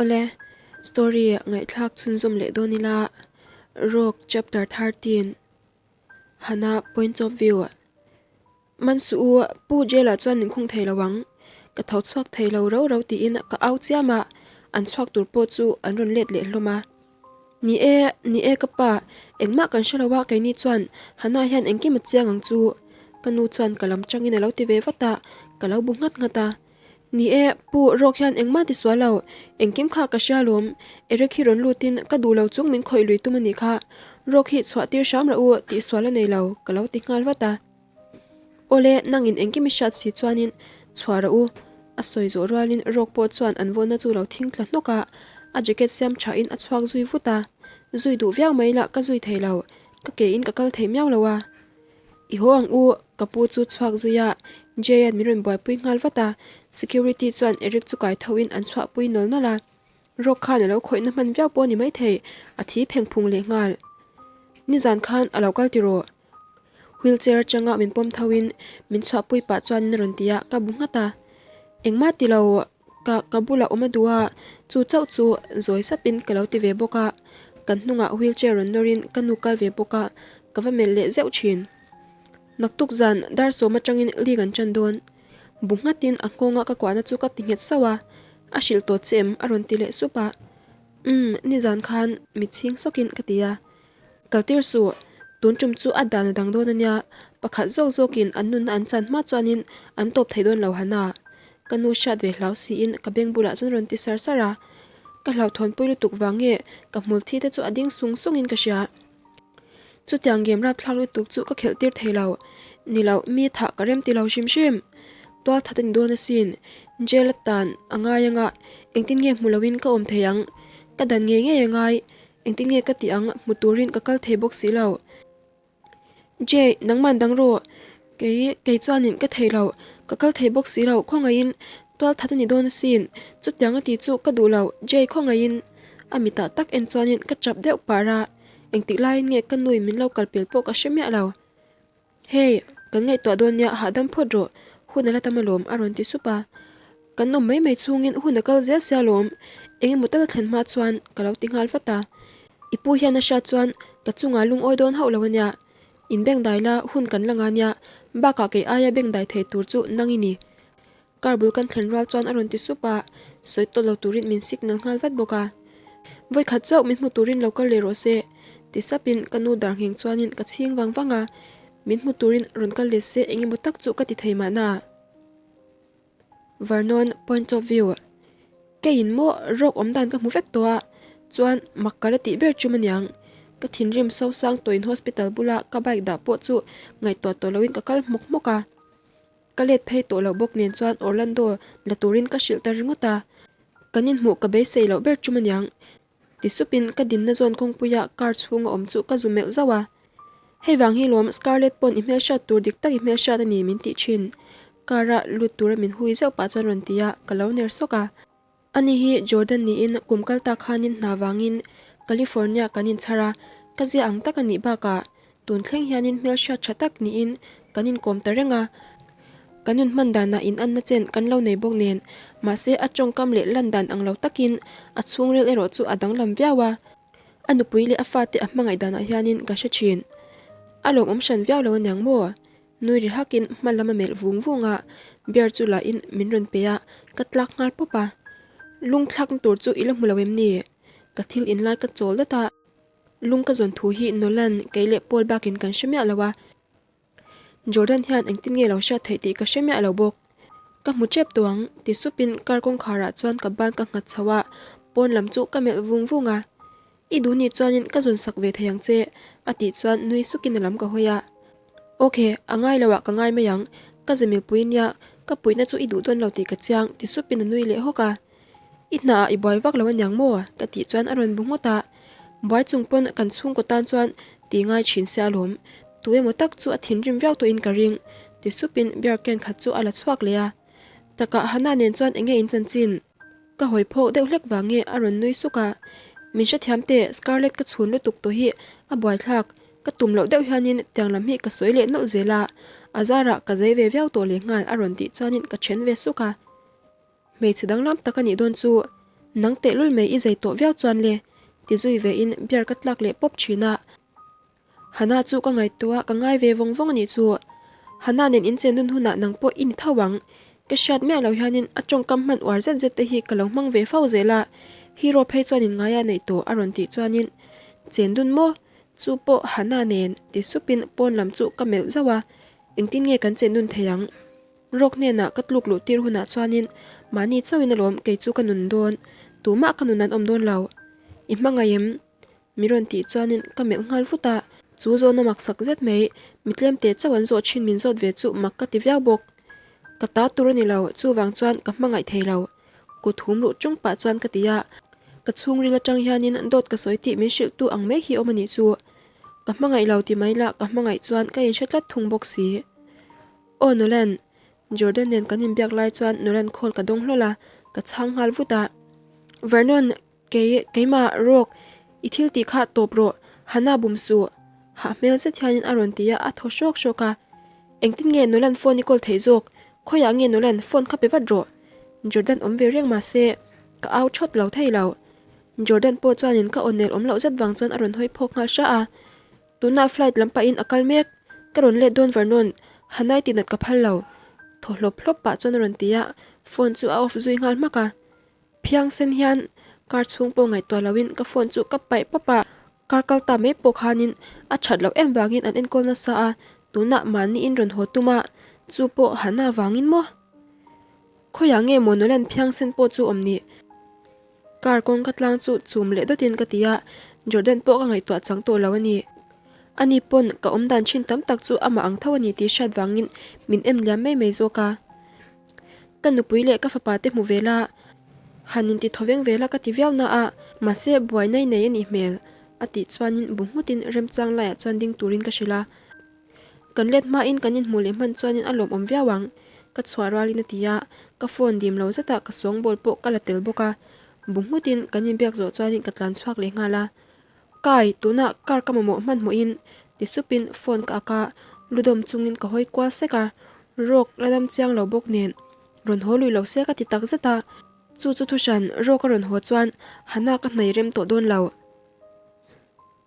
Awle, story ngaihthlak chhunzawm leh dawn ila, Rogue chapter 13, Hana point of view. Man suh u, Pu Jail ah chuan min khung thei lo ang, ka tho chhuak thei lo rau rau tiin ka au chiam a, an chhuak tur pawh chu an rawn let leh hlawm a. Ni e, ni e ka pa, engmah kan hre lo a keini chuan Hana hian engkim a chiang ang chu ka nu chuan ka lam tangin a lo ti ve vat a, ka lo bu nghat nghat a. Ni e, Pu Rawk hian engmah ti sual lo, engkim kha ka hria lawm, Eric hi rawn lutin ka duh lo chung min khawih lui tum a nih kha, Rawk hi chhuah tir hram rah u tih sual a nei lo ka lo ti nghal vat a. Awle, nangin engkim i hriat si chuanin chhuah rawh u. A sawi zawh rualin Rawk pawh chuan an vawnna chu lo thing tla hnawk a, a jacket siam thain a chhuak zui vut a. Zui duh viau mai lah ka zui thei lo, ka kein ka kal thei miau lo a. I haw ang u, ka pu chu chhuak zui a, Jay-a'n min rawn buaipui nghal vat a, security chuan Eric chu kai thoin an chhuahpui nawl nawlh a. Rawk khan a lo khawihna hman viau pawh a ni maithei, a thi pheng phung leh nghal. Nizan khan a lo kal tiraw? Wheelchair atanga min pawm tho in min chhuahpui pah chuan a rawn ti a, ka bu nghat a. Engmah ti lo, ka ka bulah awm a duh a, chu chauh chu zawi sap in ka lo ti ve bawk a. Kan hnungah wheelchair rawn nawr in ka nu kal ve bawk a, ka va melh leh zeuh thin. Naktuk zan dar sawm atangin league an tan dawn. Bu nghat in a nghawnga ka kuahna chu ka ti nghet sauh a, a hrilh tawh che em a rawn ti leh sup a. Umm, nizan khan mitchhing sawkin ka ti a. Kaltir suh, tun tum chu a dan a dang dawn a nia, pakhat zawk zawkin an nunna an chan hma chuanin an tawp thei dawn lo han a. Ka nu hriat ve hlau siin ka beng bulah chuan rawn ti sar sar a. Ka hlauhthawnpui lutuk vang nge ka hmul thi te chu a ding sung sungin ka hria. Chutiang game rapthlak lutuk chu ka khelh tir thei lo. Ni lo, mi thah ka rem ti lo hrim hrim. Tual that a ni dawn asin. Jail a tan a ngai anga engtin nge hmu loin ka awm thei ang. Ka dan ngei ngei a ngai. Engtin nge ka tih ang, hmu turin ka kal thei bawk si lo. Jay, nangman dang rawh. Kei, kei chuanin ka thei lo. Ka kal thei bawk si lo, khawngaihin tual that a ni dawn asin. Chutiang a ti chu ka duh lo, Jay khawngaihin. A mitah tak en chuanin ka chap deuh par a, engtik laiin nge ka nui min lo kal pel pawh ka hre miah lo. Hey, kan ngaihtuah dawn nia hahdam phawt rawh, hun a la tam alawm a rawn ti sup a. Kan awm mai mai chhungin hun a kal zel sia alawm, eng emaw tal a thlen hma chuan ka lo ti nghal vat a. I pu hian a hriat chuan ka chungah lungawi dawn hauh lo ania, in bengdai la hun kan la nga nia, bakah kei aia bengdai thei tur chu nang i ni. Car bul kan thlen rual chuan a rawn ti sup a, sawi tawh lo turin min signal nghal vat bawk a. Vawikhat chauh min hmu turin lo kal leh rawh se, ti sapin ka nu dar ngheng chuanin ka chhing vang vang a, min hmu turin rawn kal leh se eng emaw tak chu ka ti thei mahna. Vernon point of view Keiin maw rawk awm dan ka hmu vek tawh a, chuan mak ka la tih ber chum aniang. Ka thinrim sosang tawhin hospital bula ka bike dah pawh chu ngaihtuah tawh loin ka kal hmawk hmawk a. Ka let phei tawh loh bawk nen chuan Orlando la turin ka hrilh ta ringawt a, kan inhmuh ka beisei loh ber tum aniang. Ti supin ka dinna zawn kawngpuia car chhunga awm chu ka zu melh zauh a. Hei vang hi lawm Scarlett pawn i hmelhriat tur dik tak i hmelhriat a ni min tih thin. Car a lut tura min hui zauh pah chuan rawn ti a, ka lo ner sawk a. Ani hi Jordan niin kum kal tak khanin hna vangin California kan inchhar a, ka zia ang tak a nih bakah tun thleng hianin hmelhriat tha tak niin kan inkawm ta reng a. Kan inhman danah inanna chen kan lo nei bawk nen, mahse a tawngkam leh lan dan ang lo takin a chhungril erawh chu a danglam viau a. A nupui leh a fate a hmangaih danah hianin ka hre thin. A lawmawm hran viau lo aniang maw? Nui ri hakin hma lam a melh vung vung a, beer chu la in min rawn pe a, ka tlak nghal pawp a. Lung thlakna tur chu i la hmu lo em ni? Ka thil in lai ka chawl dat a, lung ka zawn thu hi Nolan, kei leh Paul bakin kan hre miah lo a. Jordan hian engtin nge lo hriat theih tih ka hre miah lo bawk. Ka hmu tep tawh ang, ti supin car kawngkharah chuan ka ban ka nghat chho a, pawn lam chu ka melh vung vung a. I duh nih chuanin ka zawn sak ve thei ang che, a tih chuan nui sukin a lam ka hawi a. Ok, a ngai lo ah ka ngai mai ang, ka zemilpui nia, ka puihna chu i duh dawn lo tih ka chiang, ti supin a nui leh hawk a. I hna ah i buai vak lo aniang maw? ka tih chuan a rawn bu nghawt a. Buai chung pawn kan chhungkaw tan chuan ti ngai thin sia alawm, tu emaw tak chu a thinrim viau tawhin ka ring, ti supin beer can khat chu a la chhuak leh a. Takah Hannah nen chuan enge in chanchin? Ka hawi phawk deuh hlek vang nge a rawn nui suk a, Min hrethiam teh, Scarlett ka chhun lutuk tawh hi a buaithlak, ka tum loh deuh hianin tiang lam hi ka sawi leh nawlh zel a, a zarah ka zei ve viau tawh leh nghal a rawn tih chuanin ka then ve suk a. Hmeichhe danglam tak a nih dawn chu. Nang tehlul mai i zei tawh viau chuan le, ti zui ve in beer ka tlak leh pawp thin a. Hana chu ka ngaihtuah a, ka ngai ve vawng vawng a nih chu. Hana nen in chen dun hunah nang pawh i ni tho ang. Ka hriat miah lo hianin a tawngkam hman uar zet zet te hi ka lo hmang ve fo zel a, hero phei chuan in ngaia neih tawh a rawn tih chuanin Chen dun maw? Chu pawh Hana nen ti supin pawn lam chu ka melh zauh a, engtin nge kan chen dun thei ang? Rawk hnenah ka tluk luh tir hunah chuanin mahni chauhin alawm kei chu ka nun dawn, tumah ka nun an awm dawn lo. I hmangaih em? Mi rawn tih chuanin ka melh nghal vut a, chu zawhna mak sak zet mai, mi tlem teh chauh an zawh thin min zawt ve chu mak ka ti viau bawk. Ka ta tur a ni lo, chuvang chuan ka hmangaih thei lo. Kut hum ruh ṭung pah chuan ka ti a, ka chhungril aṭang hianin dawt ka sawi tih min hrilh tu ang mai hi awm a nih chu. Ka hmangaih lo ti mai la, ka hmangaih chuan ka inhre tlat thung bawk si. Aw Nolan, Jordan nen kan inbiak lai chuan Nolan call ka dawng hlawl a, ka chhang nghal vut a. Vernon, Kei, keimah, rawk, i thil tih kha tawp rawh, Hannah bum suh. Hah hmel zet hianin a rawn ti a, a thaw hrawk hrawk a. Engtin nge Nolan phone i kawl theih zawk? Khawiah nge Nolan, phone kha pe vat rawh. Jordan awm ve reng mahse, ka au thawt lo thei lo. Jordan pawh chuanin ka aw nel awm loh zet vang chuan a rawn hawi phawk nghal hra a. Tunah flight lam pahin a kal mek, ka rawn let dawn Vernon, Hannah i tinat ka phal lo. Thaw hlawp hlawp pah chuan a rawn ti a, phone chu a off zui nghal hmak a. Phiang sen hian car chhung pawh ngaihtuah loin ka phone chu ka paih pawp a, car kal ta mai pawh khanin a that loh em vangin an enkawl nasa a, tunah mahniin rawn haw tum a, chu pawh Hannah vangin maw? Khawiah nge maw Nolan phiang sen pawh chu awm ni? Car kawngka tlang chu chum leh dawtin ka ti a, Jordan pawh ka ngaihtuah chang tawh lo a ni. Ani pawn ka awmdan thin tam tak chu amah ang tho a ni tih hriat vangin min em liam mai mai zawk a. Ka nupui leh ka fapa te hmu ve la, han inti thaw veng ve la ka ti viau na a, mahse buai nai nei a nih hmel, a tih chuanin bu nghutin remchang laiah chuan ding turin ka hrilh a. Kan let hmain kan inhmuh leh hman chuanin a lawmawm viau ang, ka chhuah rualin a ti a, ka phone dim lo zeta ka sawngbawl pawh ka la tel bawk a, bu nghutin kan inbiak zawh chuanin ka tlan chhuak leh nghal a. Kai, tunah car ka mamawh hmanhmawhin ti supin phone ka ak a, ludawm chungin ka hawi kual sek a, rawk la dam chiang lo bawk nen rawn haw lui lo se ka ti tak zet a, chu chu thuhran rawk a rawn haw chuan Hannah ka hnai rem tawh dawn lo.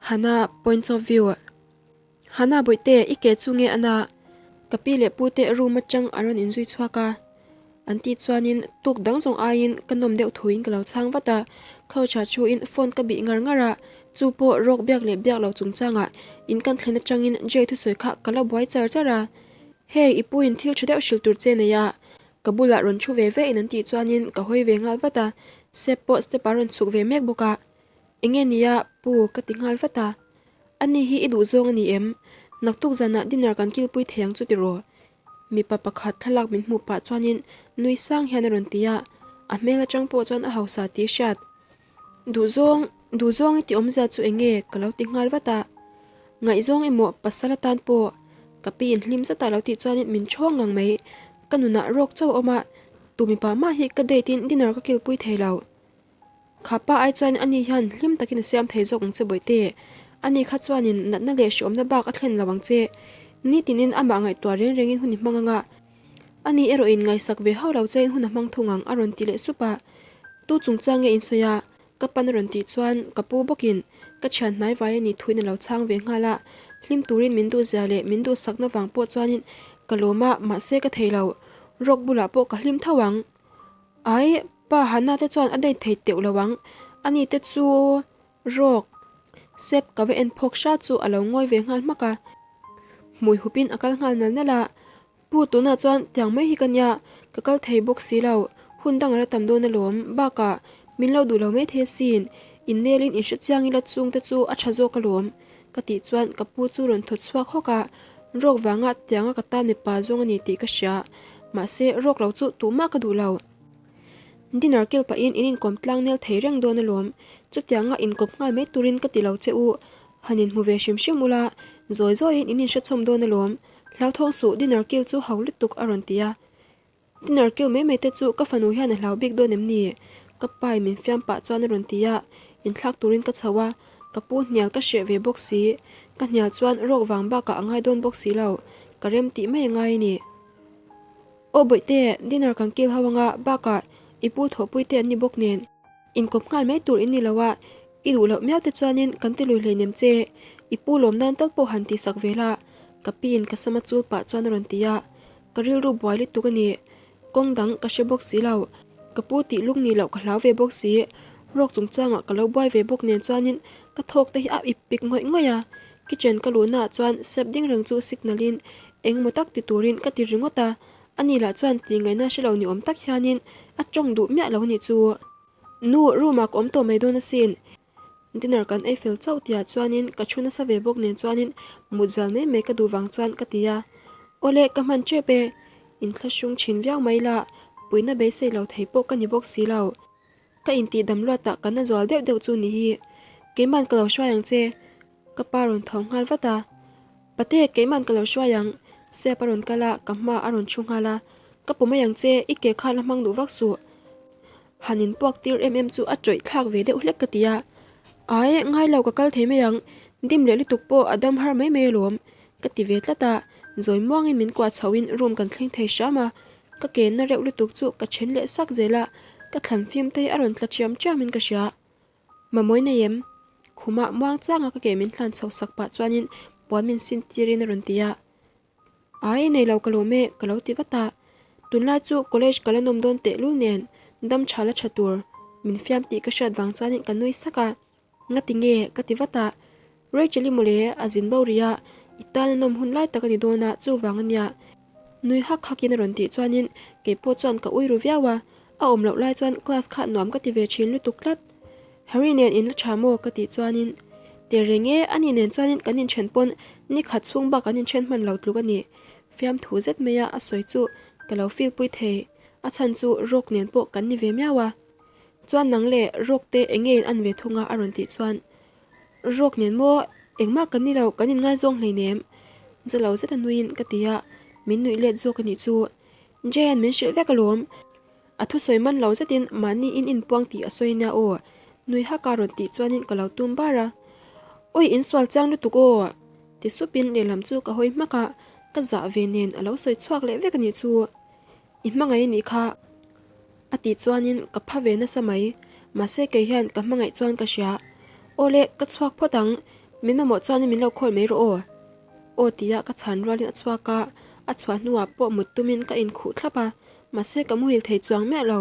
Hannah points of view. Hannah bawihte, i ke chu nge a na? Ka pi leh pu te room atang a rawn inzui chhuak a. An tih chuanin tuk dang zawng aiin ka nawm deuh thuin ka lo chhang vat a. Couch ah thuin phone ka bih ngar ngar a, chu pawh rawk biak leh biak lo chungchangah in kan thlen atangin Jay thusawi kha ka la buai char char a. Hey, i puin thil tha deuh hrilh tur che nei a, ka bulah rawn thu ve ve in an tih chuanin ka hawi ve nghal vat a, Sep pawh step ah rawn chhuk ve mek bawk a. Enge nia pu ka ti nghal vat a. Ani hi i duh zawng a ni em? Naktuk zanah dinner kan kilpui thei ang chu tiraw? Mipa pakhat thlalak min hmuh pah chuanin nui sang hian a rawn ti a, a hmel atang pawh chuan a hausa tih hriat. Duh zawng, duh zawng i ti awmzia chu eng nge? ka lo ti nghal vat a. Ngaihzawng emaw pasal atan pawh ka pi inhlim zeta lo tih chuanin min ṭhawng ngang mai. Ka nunah rawk chauh a awm a, tu mipa mah hi ka date in dinner ka kilpui thei lo. Kha pa ai chuan ani hian hlim takin a siam thei zawk ang che Bawihte. Ani kha chuanin natna leh hreawmna bak a thlen lo ang che. Nitinin amah ngaihtuah reng rengin hun i hmang anga ani erawhin ngaihsak ve hauh lo chein hun a hmang thung ang a rawn ti leh sup a. Tu chungchang nge insawi a? Ka pan a rawn tih chuan ka pu bawkin ka thian hnai vai a nih thuin a lo chhang ve nghal a. Hlim turin min duhzia leh min duhsakna vang pawh chuanin ka lawm a, mahse ka thei lo. Rawk bulah pawh ka hlim tho ang. Ai, pa Hannah te chuan a date thei teuh lo ang, ani te chu rawk sep ka va en phawk hra chu a lo ngawi ve nghal hmak a, hmui hup in a kal nghal nal nal a, Pu tunah chuan tiang mai hi ka nia, ka kal thei bawk si lo, hun dang a la tam dawn alawm, bakah min lo duh lo mai thei asin, innel in inhre chiang ila chung te chu a tha zawk alawm ka tih chuan ka pu chu rawn thawt chhuak hawk a, rawk vanga tianga ka tan mipa zawng a ni tih ka hria, mahse rawk lo chu tumah ka duh lo. Dinner kil pahin in inkawm tlang nel thei reng dawn alawm, chutianga inkawp nghal mai turin ka ti lo che u, han inhmu ve hrim hrim ula, zawi zawiin in inhrechhawm dawn alawm, hlauthawng suh dinner kil chu ho lutuk a rawn ti a. Dinner kil mai mai te chu ka fanu hian a hlau bik dawn em ni? Ka pai min fiam pah chuan a rawn ti a, inthlak turin ka chho a, ka pu hnial ka hreh ve bawk si, ka hnial chuan rawk vang bakah a ngai dawn bawk si lo, ka rem tih mai a ngai a ni. Aw Bawihte, dinner kan kil ho anga bakah i pu thawhpui te an ni bawk nen. Inkawp nghal mai tur in ni lo a, i duh loh miau te chuanin kan ti lui hleinem che, i pu lawm nan tal pawh han tihsak ve la, ka piin ka sama chul pah chuan a rawn ti a, ka rilru buai lutuk a ni. Kawng dang ka hre bawk si lo, ka pu tih lung nih loh ka hlau ve bawk si, ruak chungchangah ka lo buai ve bawk nen chuanin ka thawk te hi a ip pik ngawih ngawih a, kitchen ka luhnaah chuan sep ding reng chu signal in engemaw tak ti turin ka ti ringawt a, Ani lah chuan tih ngaihna hre lo ni awm tak hianin a tawng duh miah lo a nih chu. Nu, room ah ka awm tawh mai dawn asin. Dinner kan ei fel chauh tihah chuanin ka thu nasa ve bawk nen chuanin mut zal mai mai ka duh vang chuan ka ti a. Awle, ka hman tep e. Inthlahrung thin viau mai la, puihna beisei lo thei pawh ka ni bawk si lo. Ka intih dam luatah ka na zual deuh deuh chu ni hi. Keiman ka lo hruai ang che. Ka pa rawn tho nghal vat a. Pate, keiman ka lo hruai ang. Sep a rawn kal a, ka hma a rawn thu nghal a. Ka pu mai ang che, i ke kha la hmang duh vak suh. Han inpuak tir em em chu a tawih thlak ve deuh hlek ka ti a. Ai, ngai lo ka kal thei mai ang. Dim leh lutuk pawh a dam har mai mai alawm. Ka ti ve tlat a, zawi muangin min kuah chhoin room kan thleng thei hram a. Ka ke na reuh lutuk chu ka then leh sak zel a, ka thlan fim te hi a rawn tla chiam chiam in ka hria. Mamawi nei em? Khumah muang changa ka ke min hlan chho sak pah chuanin puan min sin tirin a rawn ti a. Ai, nei lo ka lawm e, ka lo ti vat a. Tunlai chu college ka la nawm dawn tehlul nen dam tha la tha tur min fiam tih ka hriat vang chuanin ka nui sak a. Nga ti nge? Ka ti vat a. Rachel-i mawle a zin bo rih a, i tan a nawm hun lai tak a ni dawn a, chuvang a nia. Nui hak hakin a rawn tih chuanin kei pawh chuan ka ui ru viau a, a awm loh lai chuan class kha nuam ka ti ve thin lutuk tlat. Harry nen in la tha maw? Ka tih chuanin Te reng e, ani nen chuanin kan inthen pawn ni khat chhung bak an inthen hman lo tluk a ni. Fiamthu zet maia a sawi chu ka lo feel pui thei, a chhan chu Rock nen pawh kan ni ve miau a. Chuan nang leh Rock te eng nge in an ve thung a a rawn tih chuan Rock nen maw engmah kan ni lo kan inngaizawng hleinem za lo zet a nuiin ka ti a, min nuih let zawk a nih chu. Jay-a'n min hrilh vek alawm. A thusawi man lo zetin mahni in inpuang tih a sawi nia aw nui hak a rawn tih chuanin ka lo tum bar a. Awi insual chiang lutuk aw ti supin lehlam chu ka hawi hmak a, ka zah ve nen a lo sawi chhuak leh vek a nih chu. I hmangaih a nih kha a tih chuanin ka pha ve nasa mai. Mahse kei hian ka hmangaih chuan ka hria. Awle, ka chhuak phawt ang, min mamawh chuanin min lo call mai rawh aw. Aw tia ka chhan rualin a chhuak a, a chhuah hnuah pawh mut tumin ka inkhuh thlap a, mahse ka muhil thei chuang miah lo.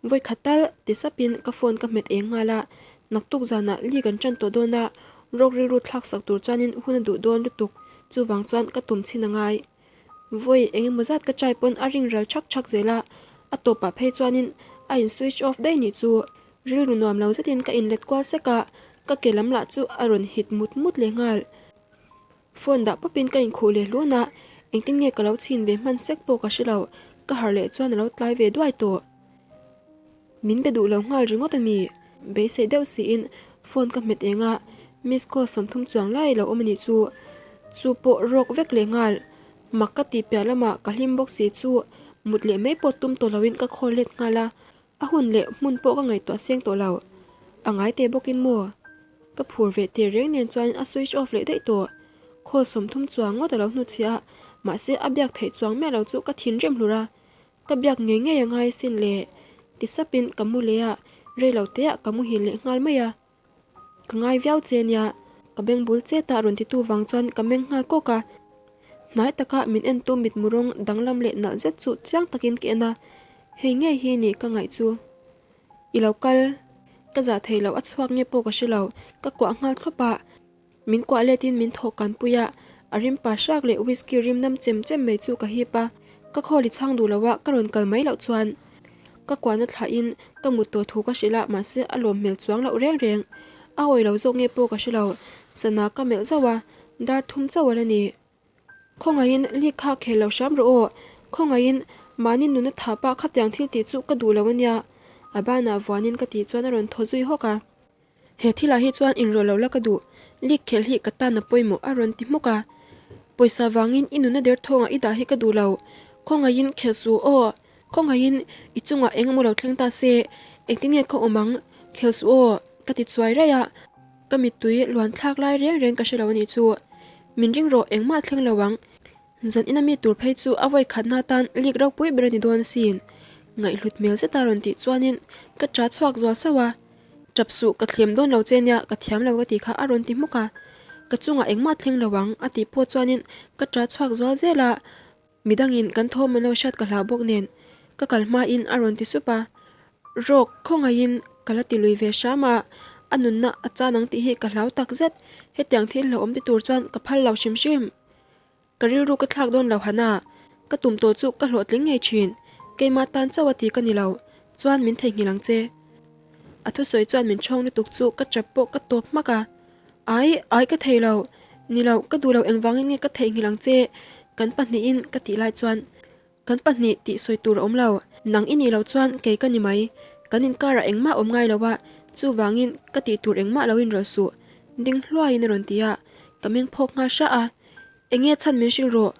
Vawikhat tal ti sapin ka phone ka hmet eng nghal a, naktuk zanah league an ṭan tawh dawn a, rawk rilru thlak sak tur chuanin hun a duh dawn lutuk, chuvang chuan ka tum chhin a ngai. Vawi eng emaw zat ka try pawn a ring ral ṭhak ṭhak zel a, a tawpah phei chuanin a in switch off daih nih chu rilru nuam lo zetin ka inlet kual sek a, ka ke lam lah chu a rawn hit mut mut leh nghal. Phone dah pawpin ka inkhuh leh hlun a, engtin nge ka lo chhin ve hman sek pawh ka hre lo, ka harh leh chuan a lo tlai ve duai tawh. Min be duh lo nghal ringawt a mi? Beisei deuh siin phone ka hmet eng a, miss call 30 chuang lai lo awm a nih chu. Chu pawh rawk vek leh nghal. Mak ka tih piah lamah ka hlim bawk si chu mut leh mai pawh tum tawh loin ka call let nghal a, A hun leh hmun pawh ka ngaihtuah seng tawh lo. A ngai teh bawkin maw? Ka phur ve teh reng nen chuan a switch off leh daih tawh. Call 30 chuang ngawt a lo hnuchhiah a, mahse a biak theih chuang miah lo chu ka thinrim hlur a. Ka biak ngei ngei a ngai sin le. Ti sapin ka mu leh a, rei lo teah ka muhil leh nghal mai a. Ka ngai viau che nia, ka beng bul chet a rawn titu vang chuan ka meng nghal kawk a. Hnai taka min entu mitmu rawng danglam leh nalh zet chu chiang takin ka en a, hei ngei hi ni ka ngaih chu. I lo kal, ka zah thei loh a chhuak nge pawh ka hre lo, ka kuah nghal thlawp a. Min kuah letin min thawk kan pui a, a rim pa hrak leh whisky rim nam chem chem mai chu ka hip a, ka khawl i chhang duh lo a, ka rawn kal mai loh chuan ka kuahna thlahin ka mut tawh thu ka hrilh a, mahse a lawm hmel chuang loh reng reng. A awi lo zawk nge pawh ka hre lo, sana ka melh zauh a, dar thum chauh a la ni. Khawngaihin leak kha khel lo hram rawh aw, khawngaihin mahni nuna tha pah khatiang thil tih chu ka duh lo a nia, a banah vuanin ka tih chuan a rawn thaw zui hawk a. He thilah hi chuan inrawh loh la ka duh, leak khelh hi ka tan a pawimawh a rawn ti hmuk a. Pawisa vangin i nuna derthawngah i dah hi ka duh lo, khawngaihin khelh suh aw, khawngaihin i chungah eng emaw lo thleng ta se, engtin nge ka awm ang, khelh suh aw, ka ti chuai raih a, ka mittui luan thlak lai reng reng ka hre lo a nih chu. Min ring rawh engmah thleng lo ang, zan ina mi tur phei chu a vawi khatna atan leak ropui ber a ni dawn sin. Ngaihhlut hmel zeta rawn tih chuanin ka ṭa chhuak zual sauh a, Ṭap suh, ka thlem dawn lo che nia, ka thiam lo ka tih kha a rawn ti hmuk a. Ka chungah engmah thleng lo ang a tih pawh chuanin ka ṭa chhuak zual zel a, midangin kan thawm an lo hriat ka hlau bawk nen ka kal hmain a rawn ti sup a. Rawk, khawngaihin ka la ti lui ve hram a, a nunna a chan ang tih hi ka hlau tak zet, hetiang thil hlauhawm ti tur chuan ka phal lo hrim hrim. Ka rilru ka thlak dawn lo Hana, ka tum tawh chu ka hlawhtling ngei thin, keimah tan chauh a ti ka ni lo, chuan min theihnghilh ang che. A thusawi chuan min ṭhawng lutuk chu ka ṭap pawh ka tawp hmak a, Ai, ai ka thei lo, ni lo, ka duh lo engvangin nge ka theihnghilh ang che, kan pahnihin ka tih lai chuan Kan pahnih tih sawi tur a awm lo, nang i nih loh chuan kei ka ni mai, kan inkarah engmah awm ngai lo a, chuvangin ka tih tur engmah lo inrawlh suh, ding hluaiin a rawn ti a, ka meng phawk nghal hra a, enge chhan min hrilh rawh,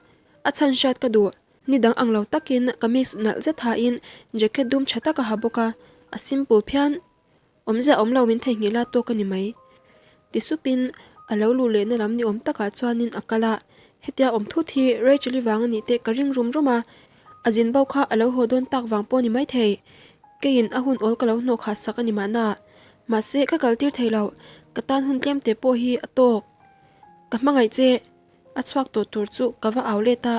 a chhan hriat ka duh, ni dang ang lo takin kamis nalh zet hain jacket dum tha tak a ha bawk a, a simple phian. Awmzia awm lo min theihnghilh a tawk a ni mai. Ti supin a lo luh lehna lam ni awm takah chuanin a kal a, hetia awm thut hi Rachel-i vang a nih teh ka ring rum rum a, a zin bo kha a lo haw dawn tak vang pawh a ni maithei. Keiin a hun awl ka lo hnawh khah sak a ni mahna. Mahse ka kaltir thei lo, ka tan hun tlem te pawh hi a tawk. Ka hmangaih che. A chhuak tawh tur chu ka va au let a,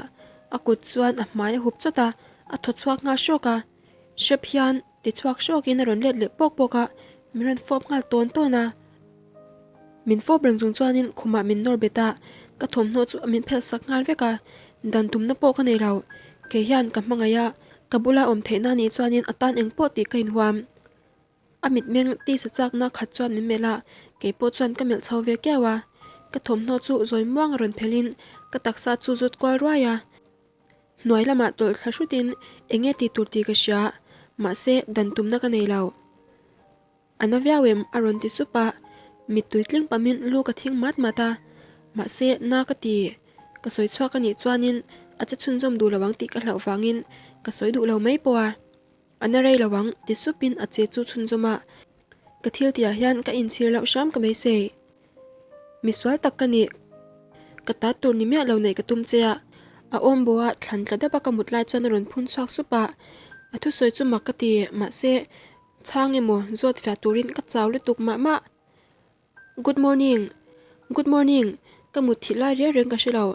a kut chuan a hmai a hup chawt a, a thaw chhuak nghal hrawk a. Hrep hian. Ti chhuak hrawkin a rawn let leh pawk pawk a, min rawn fawp nghal tawn tawn a. Min fawp reng chung chuanin khumah min nawr bet a, ka thawmhnaw chu min phelh sak nghal vek a, dan tumna pawh ka nei lo. Kei hian ka hmangaih a, ka bula awm theihna anih chuanin a tan eng pawh tih ka inhuam. A mitmeng tisa chakna khat chuan min melh a, kei pawh chuan ka melh chho ve kiau a. Ka thawmhnaw chu zawi muang a rawn phelhin ka taksa chu zut kual ruai a. Hnuai lamah tawlh thla hrutin eng nge tih tur tih ka hria, mahse dan tumna ka nei lo. A na viau em? a rawn ti sup a, mittui tling pamin lu ka thing mat mat a, mahse na ka ti. Ka sawi chhuak a nih chuanin a che chhunzawm duh lo ang tih ka hlauh vangin ka sawi duh lo mai pawh a. A na rei lo ang ti supin a che chu chhunzawm a, ka thil tihah hian ka inchhir loh hram ka beisei. Misual tak ka ni. Ka ta tur ni miah lo neih ka tum che a. A awm bo a, thlan tla dap a ka mut lai chuan a rawn phun chhuak sup a. A thusawi chu mak ka ti, mahse, chhang emaw zawt fiah turin ka chau lutuk mah mah. Good morning. Good morning. Ka mut thih lai reng reng ka hre lo.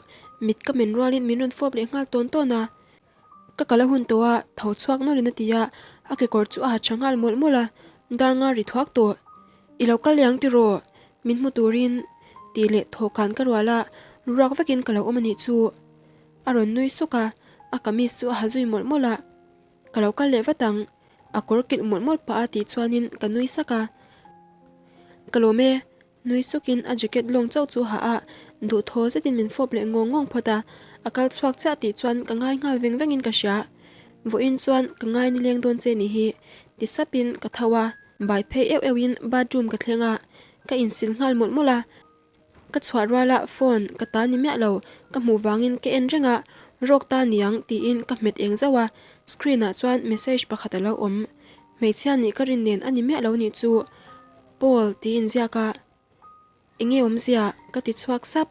Mit ka men rualin min rawn fawp leh nghal tawn tawn a. Ka kal a hun tawh a, tho chhuak nawlhin a ti a, a kekawr chu a ha tha nghal mawlh mawlh a, dar nga ri thuak tawh. I lo kal leh ang tiraw? Min hmu turin tih leh thawhkan ka rual a, ruak vekin ka lo awm a nih chu. A rawn nui suk a, a kamis chu a ha zui mawlh mawlh a, Ka lo kal leh vat ang, a kawr kilh mawlh mawlh pah a tih chuanin ka nui sak a. Ka lawm e, Nui sukin a jacket lawng chauh chu ha a, duhthaw zetin min fawp leh ngawng ngawng phawt a, a kal chhuak chiah tih chuan ka ngai nghal veng vengin ka hria. Vawiin chuan ka ngai nileng dawn che nih hi, ti sapin ka tho a, bai phei euh euh in bathroom ka thleng a, ka insil nghal mawlh mawlh a. Ka chhuah ruala phone ka ta ni miah lo, ka hmuh vangin ka en reng a, rawk ta niang tiin ka hmet eng zauh a, screen ah chuan message pakhat a lo awm. Hmeichhia nih ka rin nen a ni miah lo nih chu. Paul tiin ziak a, Enge awmzia? ka ti chhuak sap.